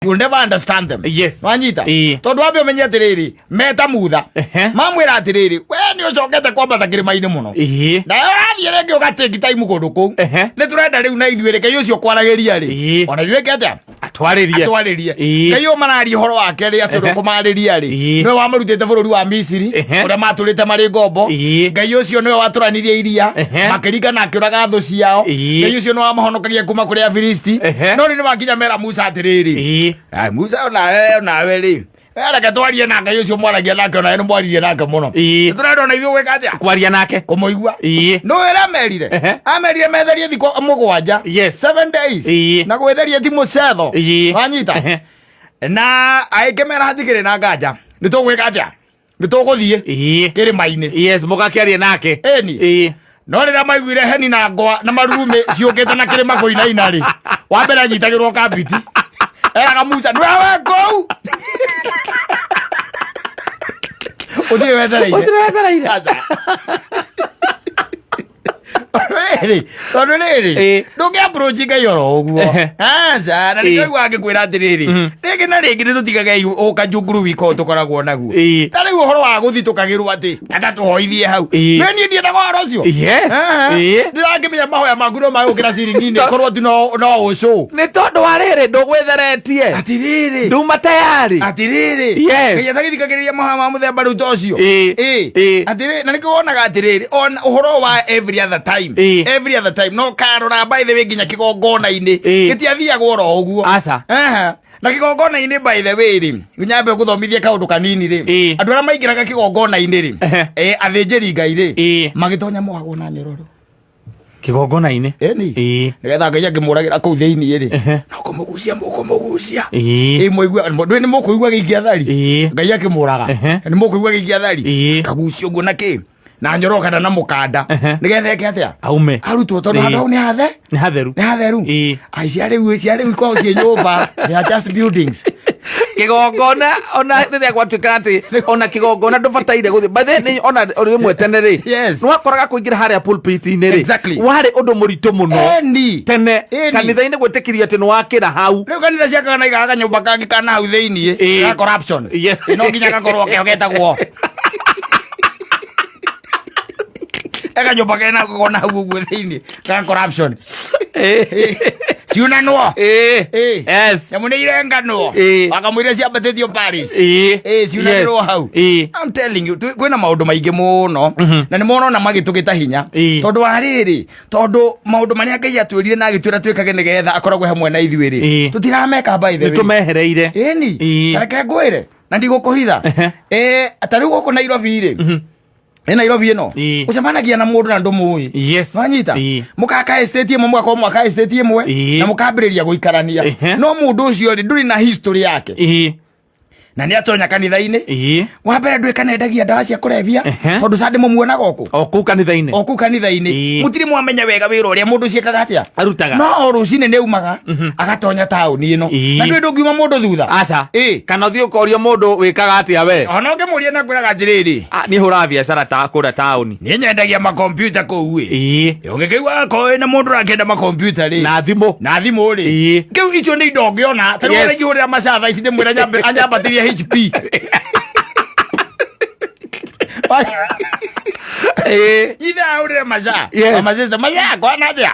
You'll never understand them. Wanyita? Tondũ wambe ũmenye atĩrĩrĩ, meta mutha. Mamwĩra atĩrĩrĩ, we nĩ ũcokete kwambata kĩrĩma-inĩ mũno. Na wathiĩ rĩngĩ ũgatĩki time kũndũ kũu. Nĩ tũrenda rĩu na ithuĩ rĩ, Ngai ũcio kwaragĩria rĩ. Ona ithuĩ ĩke atĩa? Atwarĩrie. Atwarĩrie. Ngai ũyũ mararia ũhoro wake rĩ, atĩ ũrĩa ũkũmarĩria rĩ, nĩwe wamarutĩte bũrũri wa Misiri, kũrĩa matũrĩte marĩ ngombo. Ngai ũcio nĩwe watũranirie iria, makĩringa na akĩũraga thũ ciao. Ngai ũcio nĩwe wamahonokagia kuma kũrĩ Afilisti. No rĩu nĩmakinya mera Musa atĩrĩrĩ, "Ai, Musa, onawe onawe rĩ, we reke twarie na Ngai ũcio mwaragia nake, onawe nĩ mwaririe nake mũno. Nĩtũrenda ona ithuĩ gwĩka atĩa? Kwaria nake. Kũmũigua. Nĩ wĩra amerire? Amerire metherie thikũ 7. 7 days. Na gwĩtheria ti mũcetho. Wanyita? Na agĩkĩmera hatikĩrĩ na nganja, nĩ tũgwĩka atĩa? Nĩ tũgũthiĩ kĩrĩma-inĩ. Yes, mũgakĩarie nake. Ĩni. No rĩrĩa maiguire heni na ngwa na marurumĩ ciũkĩte na kĩrĩma kũinaina rĩ, wa mbere anyitagĩrwo kambiti, eraga Musa, nĩwe we kũu ũthiĩ wetereire. Ũthiĩ wetereire. Aca. Rĩrĩ, tondũ rĩrĩ, ndũngĩ approach Ngai oro ũguo. Aca, na nĩkĩo aigua ngĩkwĩra atĩrĩrĩ, rĩngĩ na rĩngĩ nĩ tũtigage ũkajunguru wiko tũkoragwo naguo. Ta rĩu ũhoro wa gũthiĩ tũkagĩrwo atĩ ata tũhoithie hau. Nĩ niĩ ndiendaga ũhoro ũcio. Ndĩrakĩmenya mahoya maku no magũkĩra ciringi-inĩ korwo ti no ũcũ. Nĩ tondũ wa rĩrĩ, ndũgwĩtheretie. Atĩrĩrĩ. Nduma tayari. Atĩrĩrĩ. Ngai atagĩthikagĩrĩria mahoya ma mũthemba rĩu ta ũcio. Atĩrĩ, na nĩkĩo wonaga atĩrĩrĩ, ona ũhoro wa every other time. Every other time no karora, by the way, nginya kĩgongona-inĩ gĩtiathiagwo oro ũguo. Aca. Aha. Na kĩgongona-inĩ, by the way rĩ, nyambe gũthomithie kaũndũ kanini rĩ, andũ arĩa maingĩraga kĩgongona-inĩ rĩ, athĩnjĩri Ngai rĩ, magĩtonya mohagwo na nyororo. Kĩgongona-inĩ. Ĩni. Nĩgetha Ngai angĩmũragĩra kũu thĩinĩ rĩ, no kũmũgucia mũkũmũgucia. Ĩ mũigua ndũĩ nĩ mũkũigua gĩikia thari. Ngai akĩmũraga nĩ mũkũigua gĩikia thari. Kagucio ũguo na kĩ na nyororo kana na mũkanda, nĩgetha eke atĩa? Aume. Arutwo, tondũ handũ hau nĩ hathe Nĩ hatheru. Nĩ hatheru. Ai, cia rĩu ikoragwo ciĩ nyũmba, they are just buildings. Kĩgongona, ona rĩrĩa gwatuĩka atĩ ona kĩgongona ndũbataire gũthiĩ, by the way, ona rĩmwe tene rĩ, nĩwakoraga kũingĩra harĩa pulpit-inĩ rĩ, warĩ ũndũ mũritũ mũno. Tene kanitha-inĩ gwĩtĩkĩrio atĩ nĩwakĩra hau. Rĩu kanitha ciakaga na igaga kanyũmba kangĩ kana hau thĩiniĩ ga corruption. No nginya gakorwo keo getagwo kanyũmba kena kona hau ũguo thĩiniĩ ga corruption, ciunanwo. Nyamũ nĩ irenganwo. Wakamũire ciambatĩtio Paris. Ciunanĩrwo hau. I'm telling you, kwĩna maũndũ maingĩ mũno na nĩ morona magĩtũgĩta hinya, tondũ wa rĩrĩ, tondũ maũndũ marĩa Ngai atwĩrire na agĩtwĩra twĩkage nĩgetha akoragwo hamwe na ithuĩ rĩ, tũtirameka, by the Nĩ way. Tũmehereire. Ĩni. Tareke ngwĩre na ndigũkũhitha. Ta rĩu gũkũ Nairobi rĩ, ĩ Nairobi ĩno, ũcemanagia na mũndũ na ndũmũĩ. Wanyita? Mũkaka estate ĩmwe, mũgakorwo mwaka estate ĩmwe, na mũkambĩrĩria gũikarania. No mũndũ ũcio rĩ, ndũrĩ na history yake, na nĩ atonya kanitha-inĩ. Wa mbere, ndũĩ kana endagia ndawa cia kũrebia, tondũ candĩ mũmuonaga o kũ? O kũu kanitha-inĩ. O kũu kanitha-inĩ. Mũtirĩ mwamenya wega wĩra ũrĩa mũndũ ũcio ekaga atĩa. Arutaga. No o rũcinĩ nĩ umaga agatonya taũni ĩno, na ndũĩ ndũngiuma mũndũ thutha. Aca. Kana ũthiĩ ũkoria mũndũ, wĩkaga atĩa we? Ona ũngĩmũria na ngwĩraga atĩrĩrĩ, Ah, niĩ hũraga biacara ta kũrĩa taũni. Niĩ nyendagia makompiuta kũu ĩ. Ũngĩkĩigua akorwo wĩna mũndũ ũrakĩenda makompiuta rĩ, Na thimũ. Na thimũ rĩ, kĩu icio nĩ indo ũngĩona. Ta rĩu ona ingĩhũrĩra maca thaa ici ndĩmwĩre anyambatĩrie HP. Ithe ahũrĩre maca. Mama sister, maca kwana atĩa,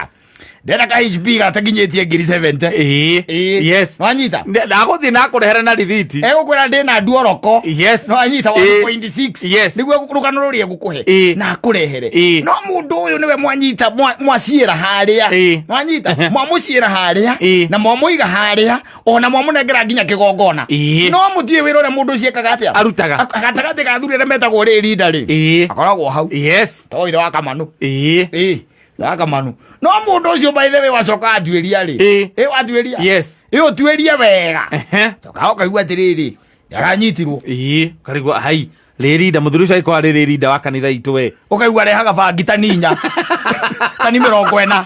ndĩrenda ka HP gatakinyĩtie ngiri 70. Wanyita? Ndagũthiĩ nakũrehere na rithiti. Egũkwĩra ndĩna nduoroko. Nwanyita? 1.6. Nĩguo rũgano rũrĩa ngũkũhe na akũrehere. No mũndũ ũyũ nĩwe mwanyita, mwaciĩra harĩa. Nwanyita? Mwamũciĩra harĩa na mwamũiga harĩa, ona mwamũnengera nginya kĩgongona, no mũtiĩ wĩra ũrĩa mũndũ ũcio ekaga atĩa. Arutaga. Gatagatĩ ga athuri arĩa metagwo rĩ rinda rĩ, akoragwo hau to ithe wa Kamanu. Ĩĩ, wa Kamanu. No mũndũ ũcio, by the way, wacoka watuĩria rĩ, ĩ watuĩria, ĩ ũtuĩrie wega, coka ũkaigua atĩrĩrĩ, aranyitirwo. Karigwo hai rĩrinda mũthuri ũcio agĩkorwo arĩ rĩrinda wa kanitha itũ we. Ũkaigua arehaga bangi tani 4, tani 40.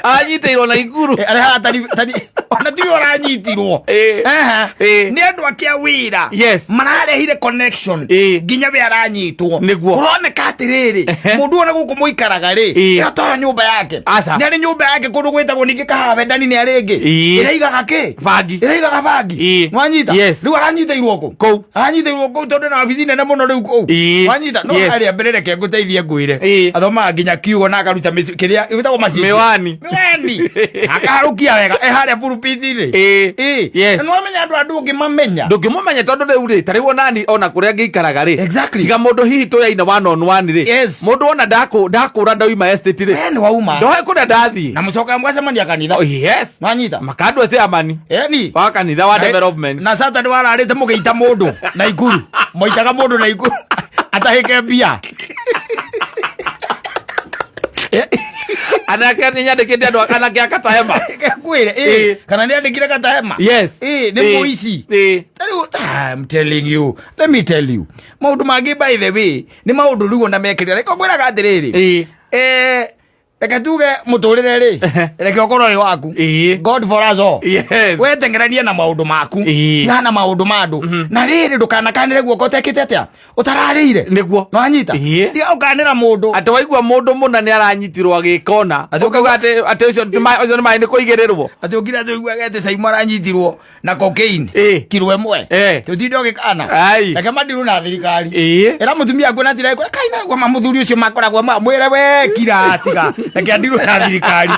Anyitĩirwo na iguru. Arehaga tani tani Ona tiwe ũranyitirwo. Ĩĩ. Aha. Ĩĩ. Nĩ andũ ake a wĩra Yes. mararehire connection Ĩĩ. nginya we aranyitwo. Nĩguo. Kũroneka atĩrĩrĩ, Ehe. mũndũ ona gũkũ mũikaraga rĩ, Ĩĩ. ĩyo toyo nyũmba yake. Aca. Nĩ arĩ nyũmba yake kũndũ gwĩtagwo ningĩ Kahawa-Ndani nĩ arĩ ĩngĩ. Ĩĩ. Ĩraigaga kĩ? Bangi. Ĩraigaga bangi. Ĩĩ. Nwanyita? Yes. Rĩu aranyitĩirwo kũ? Kũu. Aranyitĩirwo kũu tondũ na wabici nene mũno rĩu kũu. Ĩĩ. Nwanyita? No Yes. harĩa mbere reke ngũteithie ngwĩre. Ĩĩ. Athomaga nginya kiugo na akaruta mĩci- kĩrĩa ĩtagwo macicio. Mĩwani. Mĩwani. Akaharũkia wega. E harĩa pulpit-inĩ. Ĩĩ. Ĩĩ. Yes. Na nĩwamenya andũ andũ ũngĩmamenya. Ndũngĩmũmenya tondũ rĩu rĩ, ta rĩu onani ona kũrĩa ngĩikaraga rĩ. Exactly. Tiga mũndũ hihi tũyaine one on one rĩ. Yes. Mũndũ ona ndakũra ndauma estate rĩ. We nĩ wauma. Ndoe kũrĩa ndathiĩ. Na mũcokaga mũgacemania kanitha. Oh, yes. Nwanyita? Makandua chairman Eni. wa kanitha wa development. Na Saturday wararĩte mũgĩita mũndũ na ikuru. Moitaga mũndũ na ikuru. Atahĩke mbia. Anake nĩ nyandĩkĩte andũ anake akatahema. Kwĩre, Ĩĩ. ĩĩ. Kana nĩ andĩkire katahema. Yes. Ĩĩ, nĩ Ĩĩ. mũici. Ĩĩ. Tarĩu, I'm telling you, let me tell you. Maũndũ mangĩ by the way, nĩ maũndũ rĩu ona mekĩrĩra. Reke ngwĩraga atĩrĩrĩ. Ĩĩ. Reke tuge mũtũrĩre rĩ, reke ũkorwo wĩ waku. Ĩĩ. God for us all. Yes. We teng'eranie na maũndũ maku. Ĩĩ. Tigana na maũndũ ma andũ. Na rĩrĩ ndũkanakanĩre guoko ũtekĩte atĩa? Ũtararĩire. Nĩguo. Nĩwanyita? Ĩĩ. Tiga gũkanĩra mũndũ. Atĩ waigua mũndũ mũna nĩ aranyitirwo agĩkona. Atĩ Ũkauga atĩ atĩ ũcio nĩ ũcio nĩ maĩ nĩ kũigĩrĩrwo. Atĩ ũkire atĩ ũiguage atĩ Saimu aranyitirwo na cocaine. Ĩĩ. Kiro ĩmwe. Ĩĩ. Tũtinde ũgĩkana. Ai. Reke mandirwo na thirikari. Ĩĩ. Ĩra mũtumia akuo na njĩra ĩkũ, kai na ma mũthuri ũcio makoragwo mwĩre we kira tiga. Reke andirwo na thirikari.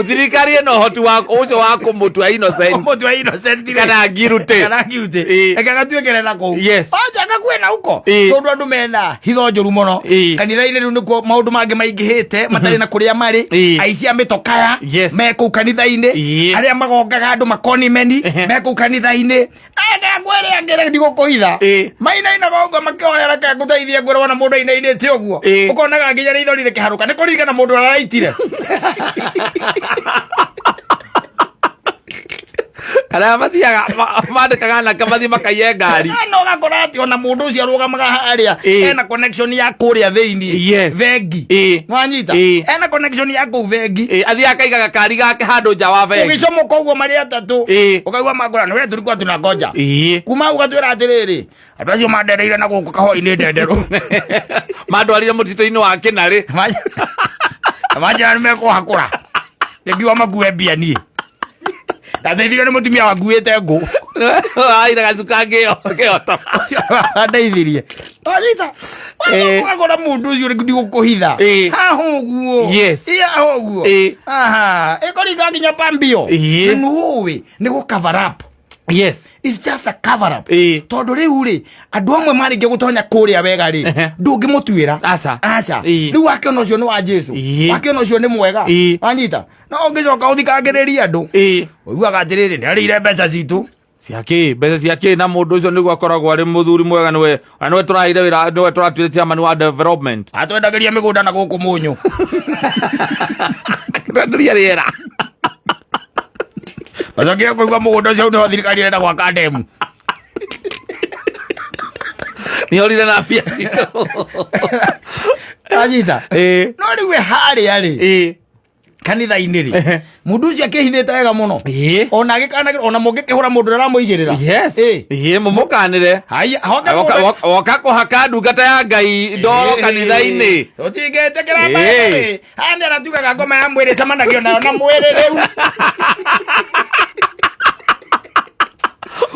Thirikari ĩna ũhoti wa ũcio wa kũmũtua innocent. Mũtua innocent rĩ. Kana guilty. Kana guilty. Ĩĩ. Reke agatuĩkĩre na kũu. Yes. Acha gakue na huko. Ĩĩ. Tondũ andũ mena hitho njũru mũno. Ĩĩ. Kanitha-inĩ rĩu nĩkuo maũndũ mangĩ maingĩhĩte matarĩ na kũrĩa marĩ. Ĩĩ. Aici a mĩtokaya Yes. me kũu kanitha-inĩ. Ĩĩ. Arĩa magongaga andũ makonimeni Ehe. me kũu kanitha-inĩ. Ngwĩre angĩ ndigũkũhitha. Ĩĩ. Mainainaga ũguo makĩhoya reke ngũteithie ngwĩre wona mũndũ ainainĩte ũguo. Ĩĩ. Ũkonaga nginya rĩithori rĩkĩharũka nĩ kũririkana mũndũ ũrĩa araitire. Arĩa mathiaga mandĩkaga anake mathiĩ makaiye ngari. No ũgakora atĩ ona mũndũ ũcio arũgamaga harĩa Ĩĩ. ena connection ya kũrĩa thĩinĩ. Yes. Bengi. Ĩĩ. Nĩwanyita? Ĩĩ. Ena connection ya kũu bengi. Ĩĩ, athiaga akaiga gakari gake handũ nja wa bengi. Ũgĩcomoka ũguo marĩ atatũ. Ĩĩ. Ũkaigua makũra nĩ we tulikuwa tunangoja. Ĩĩ. Kuma hau ũgatwĩra atĩrĩrĩ, andũ acio mandereire na gũkũ kahũa-inĩ ndenderũ. Mandwarire mũtitũ-inĩ wa Kĩnarĩ. Manjĩra nĩ mekũhakũra. Ngiuga makue mbia niĩ. Ndateithirio nĩ mũtumia wakuĩte ngũ. Aire gacuka ngĩhota. Ũcio andeithirie. Wanyita? Ĩĩ. Ũgakora mũndũ ũcio ndigũkũhitha. Ĩĩ. Haha ũguo. Yes. Ĩĩ haha ũguo. Ĩĩ. Aha. Ĩkũringa nginya pambio. Ĩĩ. Na nĩũĩ nĩ gũ cover up. Yes. It's just a cover up. Ĩĩ. Tondũ rĩu rĩ, andũ amwe marĩkia gũtonya kũrĩa wega rĩ, Ehe. ndũngĩmũtuĩra. Aca. Aca. Ĩĩ. Rĩu wakĩona ũcio nĩ wa Jesu. Ĩĩ. Wakĩona ũcio nĩ mwega. Ĩĩ. Wanyita? No ũngĩcoka ũthikangĩrĩrie andũ. Ĩĩ. Ũiguaga atĩrĩrĩ, nĩ arĩire mbeca citũ. Ciakĩ, mbeca ciakĩ na mũndũ ũcio nĩguo akoragwo arĩ mũthuri mwega nĩwe, ona nĩwe tũraheire wĩra, nĩwe tũratuire chairman wa development. Atwendagĩria mĩgũnda na gũkũ mũnyũ. Akĩtwenderia rĩera. Macokire kũigua mũgũnda ũcio nĩho thirikari ĩrenda gwaka ndemu. Nĩorire na mbia citũ. Wanyita? Ĩĩ. No rĩu we harĩa rĩ, Ĩĩ. kanitha-inĩ rĩ, mũndũ ũcio akĩhithĩte wega mũno. Ĩĩ. Ona agĩkanagĩra, ona mũngĩkĩhũra mũndũ ũrĩa aramũigĩrĩra. Yes. Ĩĩ. Ĩĩ, mũmũkanĩre. Haya, honge Woka- mũndũ- woka- woka kũhaka ndungata ya Ngai ndoro kanitha-inĩ. Tũtingĩtĩkĩra Ĩĩ. maĩ. Haha nĩ aratugaga ngoma ya mwĩrĩ ĩcemanagio nayo na mwĩrĩ rĩu.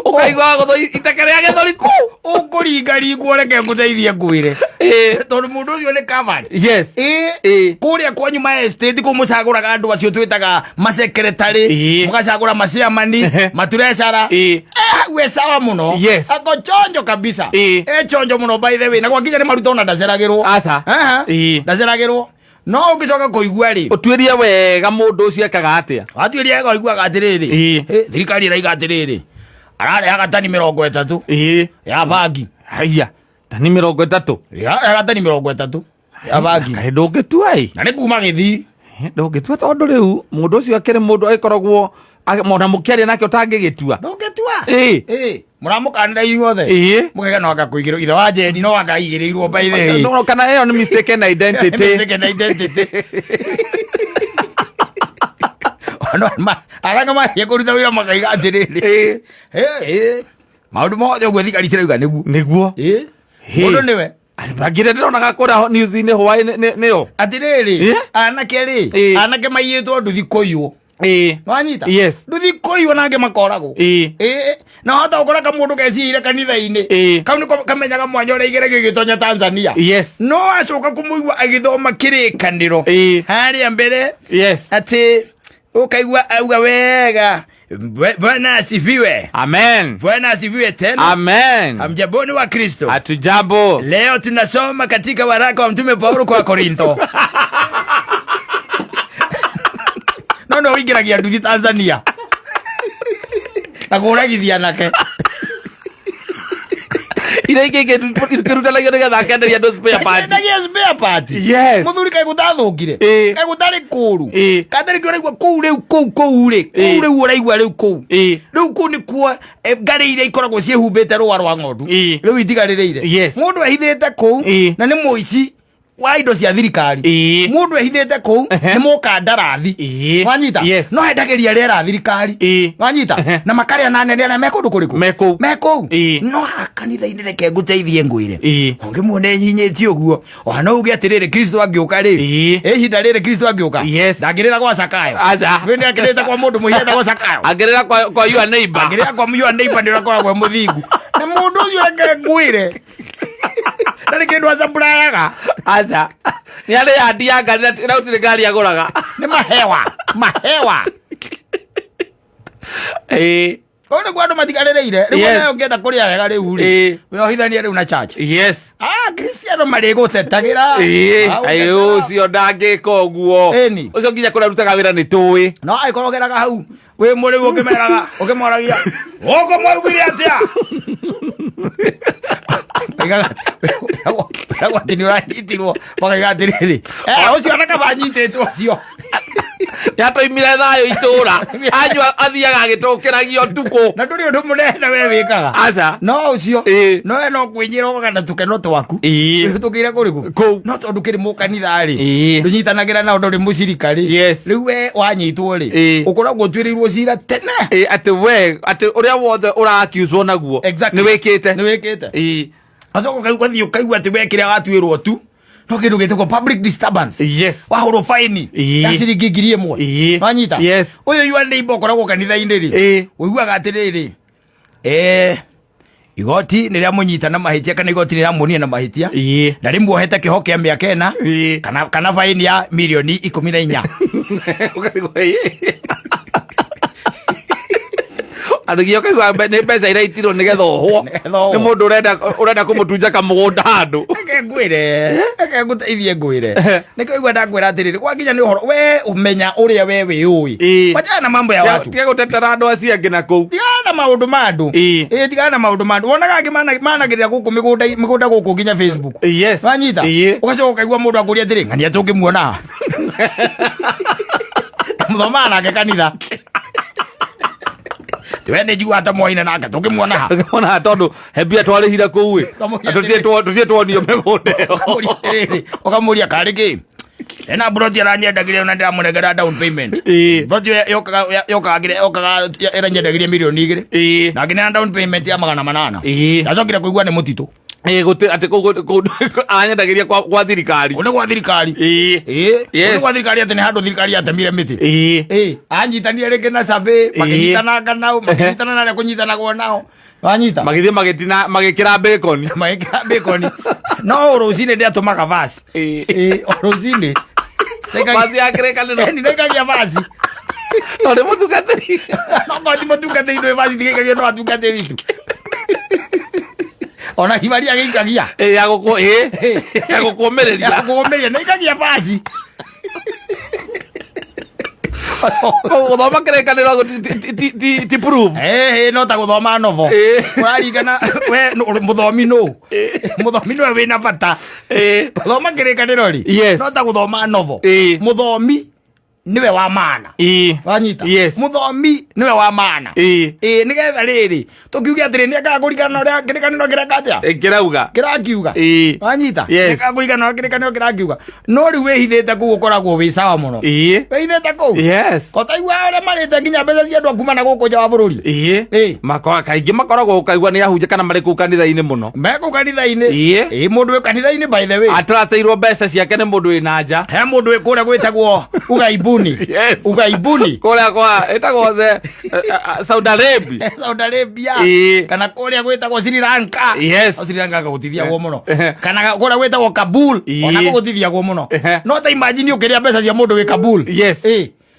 Ũkaigua gũthũ iteke rĩa gĩthũri kũ. Ũkũringaringwo reke ngũteithie ngwĩre. Ĩĩ. Tondũ mũndũ ũcio nĩ covered. Yes. Ĩĩ. Ĩĩ. Kũrĩa kwanyu ma estate kũu mũcagũraga andũ acio twĩtaga masekretary, Ĩĩ. mũgacagũra maciamani, maturecara. Ĩĩ. Hau e sawa mũno. Yes. Ako chonjo kabisa. Ĩĩ. E chonjo mũno by the way. Na gwakinya nĩ maruta ona ndaceragĩrwo. Aca. Aha. Ĩĩ. Ndaceragĩrwo. No ũngĩcoka kũigua rĩ, Ũtuĩrie wega mũndũ ũcio ekaga atĩa. watuĩria wega ũiguaga atĩrĩrĩ, Ĩĩ. thirikari ĩraiga atĩrĩrĩ, ararehaga tani 30 Ĩĩ. ya bangi. Haiya. Tani 30. Yarehaga tani 30 ya bangi. Kaĩ ndũngĩtua ĩ? Na nĩ kuma Gĩthii. Ndũngĩtua tondũ rĩu mũndũ ũcio akĩrĩ mũndũ agĩkoragwo ona mũkĩaria nake ũtangĩgĩtua. Ndũngĩtua? Ĩĩ. Ĩĩ. Mũramũkanĩra inyuothe? Ĩĩ. Mũkaiga no anga kũigĩrwo ithe wa Njeri no anga aigĩrĩirwo by the way. No, kana ĩyo nĩ mistaken identity. Mistaken identity. Aranga mathiĩ kũruta wĩra makaiga atĩrĩrĩ, maũndũ mothe ũguo thigari cirauga nĩguo. Nĩguo. Mũndũ nĩwe. Ngire ndĩronaga kũrĩa news-inĩ hwaĩ nĩo. Atĩrĩrĩ, anake rĩ, anake maiyĩtwo nduthi kũiywo. Wanyita? Yes. Nduthi kũiywo na angĩ makoragwo. Na wahota gũkora kamũndũ keciire kanitha-inĩ. Kau nĩko kamenyaga mwanya ũrĩa igeregio igĩtonya Tanzania. No acoka kũmũigua agĩthoma kĩrĩkanĩro harĩa mbere, atĩ ũkaigua auga wega, "Bwana asifiwe." Amen. "Bwana asifiwe tena." Amen. "Hamjamboni wa Kristo." Hatujambo. "Leo tunasoma katika waraka wa Mtume Paulo kwa Korintho." No ũingĩragia nduthi Tanzania na kũragithia anake. Iria ingĩ ikĩrutanagio nĩgetha akenderia andũ spare part. Endagia spare part. Mũthuri kaĩ gũtathũkire? Kaĩ gũtarĩ kũru? Katarĩ kĩo ũraigua kũu rĩu, kũu kũu rĩ, kũu rĩu ũraigua rĩu kũu. Rĩu kũu nĩkuo ngarĩ iria ikoragwo ciĩhumbĩte rũa rwa ng'ondu. Rĩu itigarĩrĩire. Mũndũ ehithĩte kũu na nĩ mũici wa indo cia thirikari. Mũndũ ehithĩte kũu nĩ mũkandarathi. Wanyita? Yes. No endagĩria rĩera thirikari. Wanyita? Na makarĩa na anene arĩa me kũndũ kũrĩkũ? Me kũu. Me kũu. No haha kanitha-inĩ reke ngũteithie ngwĩre. Ũngĩmuona ehinyĩtie ũguo, ona no uge atĩrĩrĩ, Kristo angĩũka rĩ, ihinda rĩrĩ Kristo angĩũka, ndangĩrĩra gwa Zakayo. Aca. Wĩ nĩakĩrĩte kwa mũndũ mũhiĩ etagwo Zakayo. Angĩrĩra kwa your neighbor. Angĩrĩra kwa your neighbor nĩ ũrĩa akoragwo e mũthingu. Na mũndũ ũcio reke ngwĩre, ndarĩ kĩndũ acapurayaga. Aca. Nĩ arĩ yandi ya ngari na gũtirĩ ngari agũraga. Nĩ mahewa, mahewa. Kũu nĩkuo andũ matigarĩrĩire. Rĩu ona ũngĩenda kũrĩa wega rĩu rĩ, wĩohithanie rĩu na church. Kristiano marĩgũtetagĩra. Aĩ, ũcio ndangĩka ũguo. Ĩni. Ũcio nginya kũrĩa arutaga wĩra nĩ tũĩ. No angĩkorwo ũgeraga hau wĩ mũrĩu ũkĩmeraga ũkĩmoragia gũkũ mwaugire atĩa, Oigaga, wĩragwo atĩ nĩ ũranyitirwo, makaiga atĩrĩrĩ, ũcio ona kaba anyitĩtwo ũcio. Yatũimire thayũ itũra. Anyua athiaga agĩtũkĩragio ũtukũ. Na ndũrĩ ũndũ mũnene we wĩkaga. Aca. No ũcio, no we no kwĩnyĩra ũgana tũkeno twaku. Wĩhĩtũkĩire kũrĩkũ? Kũu. No tondũ kĩrĩ mũkanitha rĩ, ndũnyitanagĩra nao, ndũrĩ mũcirika rĩ, rĩu we wanyitwo rĩ, ũkoragwo ũtuĩrĩirwo cira tene. Atĩ we atĩ ũrĩa wothe ũra-accuse naguo nĩ wĩkĩte. Nĩ wĩkĩte. Acoka ũkaigua ũgathiĩ ũkaigua atĩ we kĩrĩa watuĩrwo tu no kĩndũ gĩtagwo public disturbance. Wahũrwo faini ya ciringi 1000. Wanyita? Yes. Ũyũ your neighbor ũkoragwo kanitha-inĩ rĩ, ũiguaga atĩrĩrĩ, igoti nĩ rĩamũnyita na mahĩtia kana igoti nĩ rĩamuonia na mahĩtia na rĩmuohete kĩoho kĩa mĩaka 4 kana faini ya mirioni 14. Ũkarigwo, Andũ nginya ũkaigua nĩ mbeca iraitirwo nĩgetha ohwo. Nĩgetha ohwo. Nĩ mũndũ ũrenda kũmũtunja kamũgũnda handũ. Reke ngwĩre, reke ngũteithie ngwĩre, nĩkĩo igua ndakwĩra atĩrĩrĩ, gwakinya nĩ ũhoro we ũmenya ũrĩa we wĩũĩ, wachana na mambo ya watu. Tiga gũtetera andũ acio angĩ na kũu. Tigana na maũndũ ma andũ. Tigana na maũndũ ma andũ. Wonaga angĩ managĩrĩra gũkũ mĩgũnda gũkũ nginya Facebook. Wanyita? Ũgacoka ũkaigua mũndũ akũria atĩrĩ, ng'ania tũngĩmuona ha? Mũthomaga nake kanitha. We nĩ njiguaga ta mwaine nake, tũngĩmuona ha? Ona tondũ he mbia twarĩhire kũu ĩ. Ũkamũria Tũthiĩ tuonio mĩgũnda ĩyo. Ũkamũria atĩrĩrĩ, ũkamũria karĩ kĩ? Ena broti aranyendagĩria na ndĩramũnengera down payment. Broti ĩyo yokaga ĩranyendagĩria mirioni 2. Na ngĩneana down payment ya 800. Ndacokire kũigua nĩ mũtitũ. Gũtĩ atĩ kũu aranyendagĩria kwa thirikari. Kũu nĩ gwa thirikari. Kũu nĩ gwa thirikari, atĩ nĩ handũ thirikari yatemire mĩtĩ. Anyitanire rĩngĩ na survey, makĩnyitananga nao, makĩnyitana na arĩa kũnyitanagwo nao. Wanyita? Magĩthiĩ magĩtina magĩkĩra bacon. Magĩkĩra bacon. No o rũcinĩ ndĩatũmaga vaci. O rũcinĩ. Vaci ya kĩrĩkanĩro. Ĩni, ndaikagia vaci. Tondũ nĩ mũtungatĩri. No korwo ti mũtungatĩri ndũĩ vaci tigĩikagio no atungatĩri tu. Ona kibari agĩikagia. Ya gũkũ ya gũkũmĩrĩria. Ya gũkũmĩrĩria ndaikagia vaci. Gũthoma kĩrĩkanĩro ti proof. No ta gũthoma novel. Ũraringana we mũthomi nũ. Mũthomi nĩwe wĩna bata. Gũthoma kĩrĩkanĩro rĩ, no ta gũthoma novel. Mũthomi Niwe wa maana. Wanyita? Yes. Muthomi niwe wa maana. Ĩĩ, nĩgetha rĩrĩ tũkiuge atĩrĩ, nĩ akaga kũringana na ũrĩa kĩrĩkanĩro kĩreka atĩa? Kĩrauga. Kĩrakiuga. Wanyita? Yes. Nĩ akaga kũringana na ũrĩa kĩrĩkanĩro kĩrakiuga, no rĩu wĩhithĩte kũu ũkoragwo wĩ sawa mũno. Wĩhithĩte kũu. Kotaigua ũrĩa marĩte nginya mbeca cia andũ a kuma na gũkũ nja wa bũrũri. Makwa kaingĩ makoragwo ũkaigua nĩ ahunjia kana marĩ kũu kanitha-inĩ mũno. Me kũu kanitha-inĩ. Ĩĩ, mũndũ wĩ kanitha-inĩ, by the way, Atraceirwo mbeca ciake nĩ mũndũ wĩna nja. He mũndũ wĩ kũrĩa gwĩtagwo ugaibuni. Ugaibuni. Kũrĩa kwa ĩtagwo the Saudi Arabia. Saudi Arabia. Kana kũrĩa gwĩtagwo Sri Lanka. O Sri Lanka gũtithiagwo mũno, kana kũrĩa gwĩtagwo Kabul. Ona gũtithiagwo mũno. No ta imagine ũkĩrĩa mbeca cia mũndũ wĩ Kabul.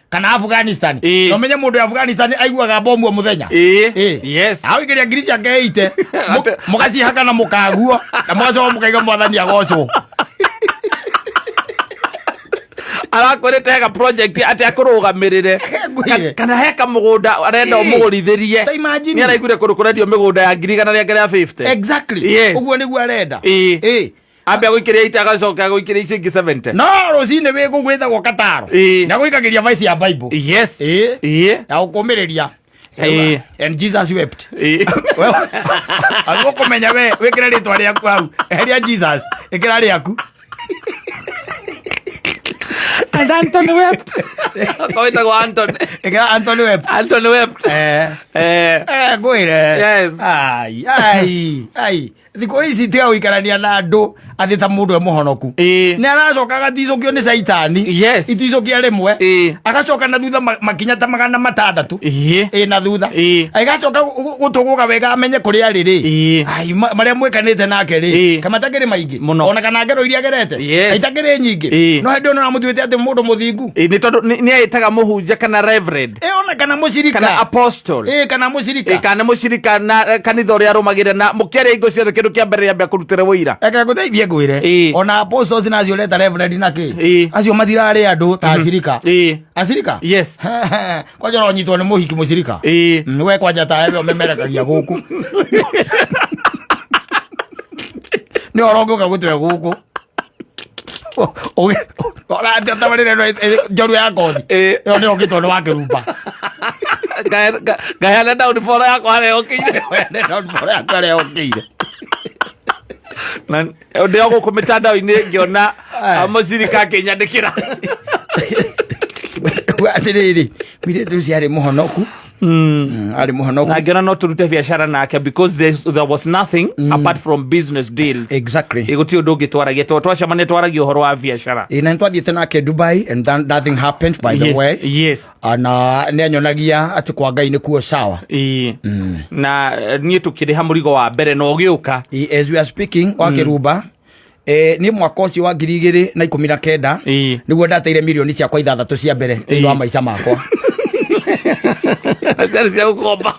Kana Afghanistan. No menye mũndũ wa Afghanistan aiguaga bomu o mũthenya. Awikĩria ngiri ciake ĩite, mũgacihaka na mũkaguo na mũgacoka mũkaiga Mwathani agocwo. Arakwĩrĩte heka project atĩ akũrũgamĩrĩre. Ngwĩre. Kana heka mũgũnda arenda ũmũgũrithĩrie. Ta imagine. Nĩ araiguire kũndũ kũrendio mĩgũnda ya 150,000. Ũguo nĩguo arenda. Ambe agũikĩria ita, agacoka agũikĩria icio ingĩ 70. No rũcinĩ wĩ kũu gwĩtagwo Kataro, na gũikagĩria vice ya Bible. Ya gũkũmĩrĩria. And Jesus wept. Aguo kũmenya we wĩkĩre rĩtwa rĩaku hau, eheria Jesus, ĩkĩra rĩaku. And Anthony wept. Wĩtagwo Anthony. Ĩkĩra Anthony wept. Anthony wept. Ngwĩre. Yes. Ai ai ai, thikũ ici tiga gũikarania na andũ atĩ ta mũndũ e mũhonoku. Nĩ aracoka agaticũkio nĩ caitani. Iticũkia rĩmwe. Agacoka na thutha makinya ta 600. Ĩ, na thutha. Agacoka gũtũgũga wega amenye kũrĩa arĩ rĩ. Ai, marĩa mwĩkanĩte nake rĩ, kama takĩrĩ maingĩ. Mũno. Ona kana ngero iria agerete. Itakĩrĩ nyingĩ. No hĩndĩ ĩyo nĩũramũtuĩte atĩ mũndũ mũthingu. Nĩ tondũ nĩ eĩtaga mũhunjia kana reverend. Ĩ, ona kana mũcirika. Kana apostle. Ĩ, kana mũcirika. Ĩ, kana mũcirika na kanitha ũrĩa arũmagĩrĩra, na mũkĩaria hingo ciothe kĩndũ kĩa mbere rĩambia kũrutĩra ũira. Reke ngũteithie ngwĩre. Ona apostles na acio ũreta reverend na kĩ, acio matirarĩ andũ ta acirika. Acirika. Kwanja ũronyitwo nĩ mũhiki mũcirika. We kwanja ta ewe ũmemerekagia gũkũ nĩ ũrongũka gũtwe gũkũ ũratia tabarĩra ĩno njorua ya kothi. Ĩyo nĩyo ũngĩtwo nĩ wa kĩrumba. Ngaheana downfall yakwa harĩa yũkĩire. Yaku harĩa yũkĩire. Na ndĩ o gũkũ mĩtandao-inĩ ngĩona mũcirika akĩnyandĩkĩra. We atĩrĩrĩ, mũirĩtu ũcio arĩ mũhonoku. Arĩ mũhonoku. Na ngĩona no tũrute biacara nake because there was nothing apart from business deals. Ĩ, gũtirĩ ũndũ ũngĩ twaragia. Twacemania twaragia ũhoro wa biacara. Ĩ, na nĩtwathiĩte nake Dubai and then nothing happened, by the way. Na nĩ anyonagia atĩ kwa Ngai nĩkuo sawa. Ĩ. Na niĩ tũkĩrĩha mũrigo wa mbere na ũgĩũka. Ĩ, as we are speaking wa kĩrumba, niĩ mwaka ũcio wa 2019 nĩguo ndateire mirioni ciakwa 6 cia mbere thĩinĩ wa maica makwa. Ciarĩ cia gũkomba.